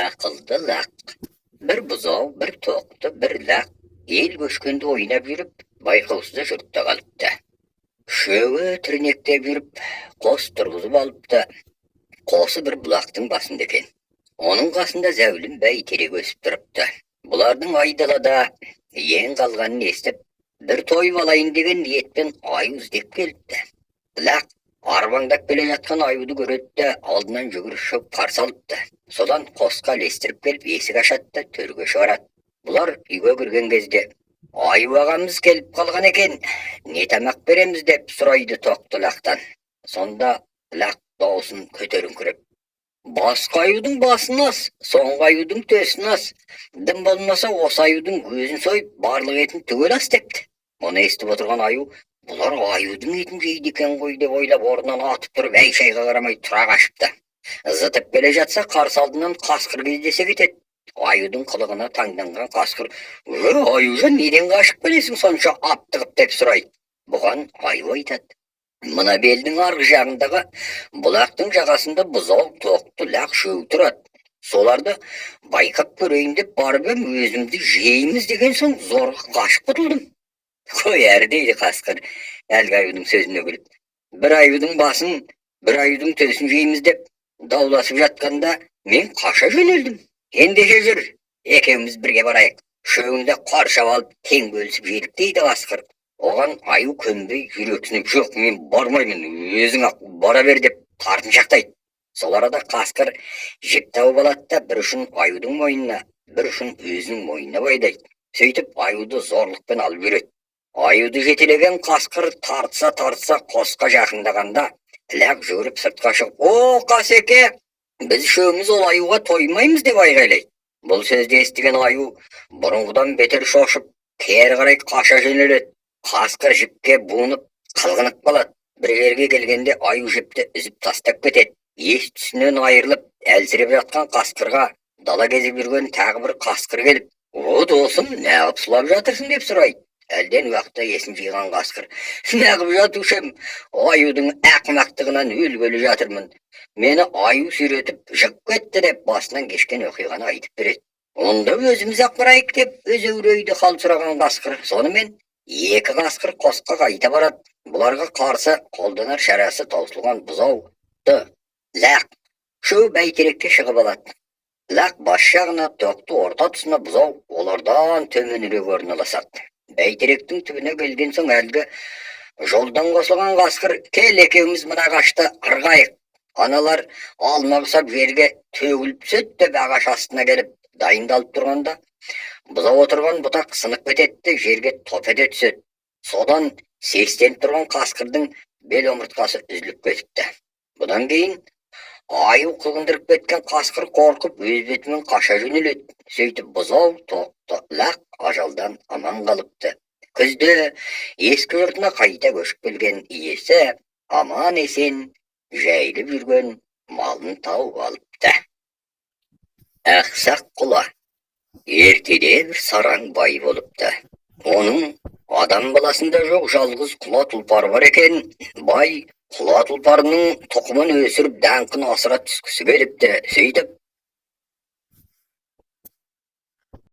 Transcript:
Ақылды лақ. Бір бұзау, бір тоқты, бір лақ ел көшкенде ойнап жүріп, байқаусызда жұртта қалыпты. Үшеуі тірнектеп жүріп, қос тұрғызып алыпты. Қосы бір бұлақтың басында екен. Оның қасында зәулім бәйтерек өсіп тұрыпты. Бұлардың айдалада ең қалғанын естіп, бір тойып алайын деген ниетпен аю іздеп келіпті. Лақ арбаңдап келе жатқан аюды көреді де, алдынан жүгіріп шығып қарсы алыпты. Содан қосқа ілестіріп келіп, есік ашады да төрге шығарады. Бұлар үйге кірген кезде: «Аю ағамыз келіп қалған екен, не тамақ береміз?» – деп сұрайды тоқты лақтан. Сонда лақ даусын көтеріңкіреп: «Басқа аюдың басын ас, соңғы аюдың төсін ас, дым болмаса осы аюдың өзін сойып, барлық етін түгел ас», – депті. Мұны естіп отырған аю: «Бұлар аюдың етін жейді екен ғой», – деп ойлап, орнынан атып тұрып, әй шайға қарамай тұра қашыпты. Зытып келе жатса, қарсы алдынан қасқыр кездесе кетеді. Аюдың қылығына таңданған қасқыр: «Е, аюжан, неден қашып келесің сонша аптығып?» – деп сұрайды. Бұған аю айтады: «Мына белдің арғы жағындағы бұлақтың жағасында бұзау, тоқты, лақ үшеуі тұрады. Соларды байқап көрейін деп барып ем, өзімді жейміз деген соң зорға қашып құтылдым». «Қой әрі, – дейді қасқыр әлгі аюдың сөзіне күліп, – бір аюдың басын, бір аюдың төсін жейміз деп дауласып жатқанда, мен қаша жөнелдім. Ендеше жүр, екеуміз бірге барайық, үшеуін де қоршап алып, тең бөлісіп жедік», – дейді қасқыр. Оған аю көнбей, жүрексініп: «Жоқ, мен бармаймын, өзің ақ бара бер», – деп тартыншақтайды. Сол арада қасқыр жіп тауып алады да, бір ұшын аюдың мойнына, бір ұшын өзінің мойнына байлайды. Сөйтіп аюды зорлықпен алып жүреді. Аюды жетелеген қасқыр тартса, тартса, қосқа жақындағанда, лақ жүгіріп сыртқа шығып: «О, қасеке, біз үшеуміз ол аюға тоймаймыз», – деп айғайлайды. Бұл сөзді естіген аю бұрынғыдан бетер шошып, кері қарай қаша жөнеледі. Қасқыр жіпке буынып, қылғынып қалады. Бір жерге келгенде аю жіпті үзіп тастап кетеді. Ес түсінен айырылып, әлсіреп жатқан қасқырға дала кезіп жүрген тағы бір қасқыр келіп: «О, досым, неғып сұлап жатырсың?» – деп сұрайды. Әлден уақытта есін жиған қасқыр: «Неғып жатушы ем, аюдың ақымақтығынан өлгелі жатырмын, мені аю сүйретіп жығып кетті», – деп басынан кешкен оқиғаны айтып береді. «Онда өзіміз ақ барайық», – деп өзеурейді хал сұраған қасқыр. Сонымен екі қасқыр қосқа қайта барады. Бұларға қарсы қолданар шарасы таусылған бұзауды, лақ үшеуі бәйтерекке шығып алады. Лақ бас жағына, тоқты орта тұсына, бұзау олардан төменірек орналасады. Бәйтеректің түбіне келген соң, әлгі жолдан қосылған қасқыр: «Кел, екеуміз мына ағашты ырғайық, аналар алма ұқсап жерге төгіліп түседі», – деп ағаш астына келіп дайындалып тұрғанда, бұзау отырған бұтақ сынып кетеді де, жерге топ ете түседі. Содан сестеніп тұрған қасқырдың бел омыртқасы үзіліп кетіпті. Бұдан кейін аю қылғындырып кеткен қасқыр қорқып, өз бетімен қаша жөнеледі. Сөйтіп бұзау, тоқты, лақ ажалдан аман қалыпты. Күзде ескі жұртына қайта көшіп келген иесі аман есен жайылып жүрген малын тауып алыпты. Ақсақ құла. Ертеде бір сараң бай болыпты. Оның адам баласында жоқ жалғыз құла тұлпары бар екен. Бай құла тұлпарының тұқымын өсіріп, даңқын асыра түскісі келіпті. Сөйтіп